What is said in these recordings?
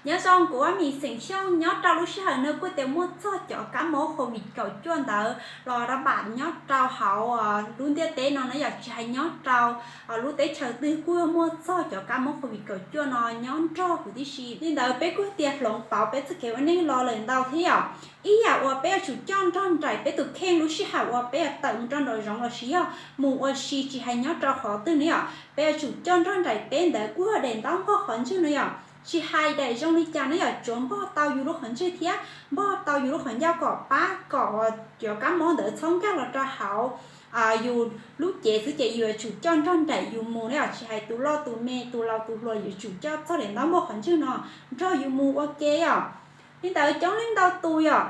Nyob zoo kuv Mim xeem Xyooj, nyob rau lub sij hawm no kuj tias muaj txog cov kab mob COVID kaum cuaj ntawd los rau pam nyob rau hauv lub ntiaj teb no na yom, tsis hais nyob rau lub teb chaws twg kuj muaj txog cov kab mob COVID kaum cuaj no nyob nrog huv tib si. Li ntawd peb kuj tias hloov pauv peb txoj kev ua neej los lawm ntau thiab yom. Ib yam uas peb yuav tsum coj nrog nraim peb tus kheej lub sij hawm uas peb yuav tawm mus rau nraum zoov los sis yog mus ua si tsis hais nyob rau qhov twg ne yom, peb yuav tsum coj nrog nraim peb ntawd kuj yog daim ntaub npog qhov ntswg no yom. Tsis hais daim zoo li cas ne yom, tsuav npog tau yus lub qhov ntswg thiab npog tau yus lub qhov ncauj kom pab kom cov kab mob ntawd txhob nkag los rau hauv yus lub cev xwb ces yus yuav tsum coj nrog nraim yus mus ne yom. Tsis hais tus loj tus me tus laus tus hluas yuav tsum coj txog daim ntaub npog qhov ntswg no nrog yus mus ua ke yom. Li ntawd coob leej ntau tus yom,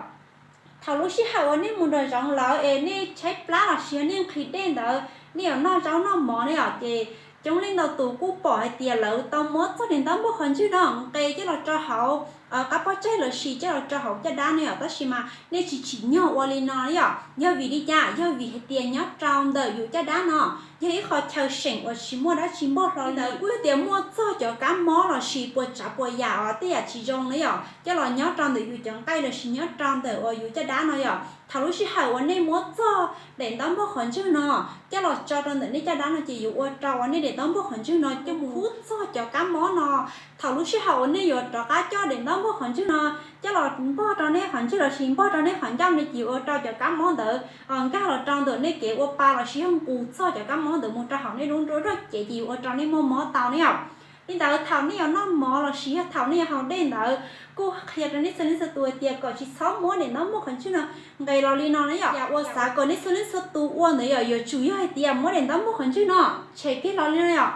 thaum lub sij hawm uas nej mus nraum zoov lawm es nej tshaib plab los sis yog nej nqhis dej ntawd nej yuav noj zaub noj mov ne yom, ces coob leej ntau tus kuj pom hais tias lawv tau muab txog daim ntaub npog qhov ntswg no nqes coj los rau hauv qab pob tsaig los sis coj los rau hauv caj dab ne yom. Tab sis mas nej tsis tsim nyog ua li no yom. Yog vim li cas? Yog vim hais tias nyob rau ntawm yus caj dab no yog ib qho chaw seem uas tsis muaj dab tsi npog hlo li ntawd kuj yog tias muaj txog cov kab mob los sis puas tsav puas yam uas tej yam tsis zoo ne yom coj los nyob rau ntawm yus cov nqaij los sis nyob rau ntawm uas yus caj dab no yom. Thaum lub sij hawm uas nej muab txog daim ntaub npog qhov ntswg no coj los tso rau ntawm nej caj dab no ces yuav ua rau uas nej daim ntaub npog qhov ntswg no coj mus khub txog cov kab mob no. Thaum lub sij hawm uas nej yuav rov qab coj daim ntaub npog qhov ntswg no coj los npog rau nej qhov ntswg los sis npog rau nej qhov ncauj no ces yuav ua rau cov kab mob ntawd nkag los rau ntawm nej kev ua pa los sis yog nqus txog cov kab mob ntawd mus rau hauv nej lub nruab nrog cev ces yuav ua rau nej muaj mob tau ne yom. Li ntawd thaum nej yuav noj mov los sis yog thaum nej yuav haus dej ntawd kuj qhia rau nej txhua leej txhua tus hais tias kom tsis txhob muab daim ntaub npog qhov ntswg no nqes los li no ne yom. Yam uas xav kom nej txhua leej txhua tus ua ntawd yom yuav tsum yog hais tias muab daim ntaub npog qhov ntswg no tshem kiag los li no yom.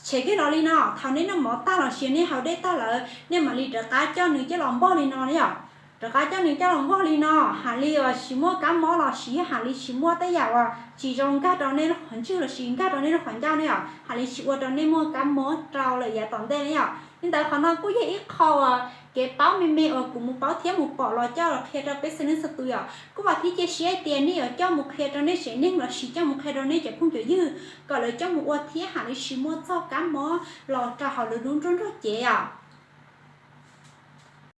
Tshem kiag los li no, thaum nej noj mov tag los sis nej haus dej tag lawm nej mam li rov qab coj nws coj los npog li no ne yom. Rov qab coj nws coj los npog li no, hais li uas tsis muaj kab mob los sis yog hais li tsis muaj tej yam uas tsis zoo nkag rau nej lub qhov ntswg los sis nkag rau nej lub qhov ncauj ne yom, hais li tsis ua rau nej muaj kab mob rau lawm yav tom ntej ne yom. Li ntawd qhov no kuj yog ib qho uas kev paub me me uas kuv mus paub thiab mus pom los coj los qhia rau peb txhua leej txhua tus yom. Kuj vam thiab cia siab hais tias nej yuav coj mus qhia rau nej tsev neeg los sis coj mus qhia rau nej cov phooj cov ywg kom lawv coj mus ua thiab hais li tsis muaj txog kab mob los rau hauv lawv lub nruab nrog cev yom.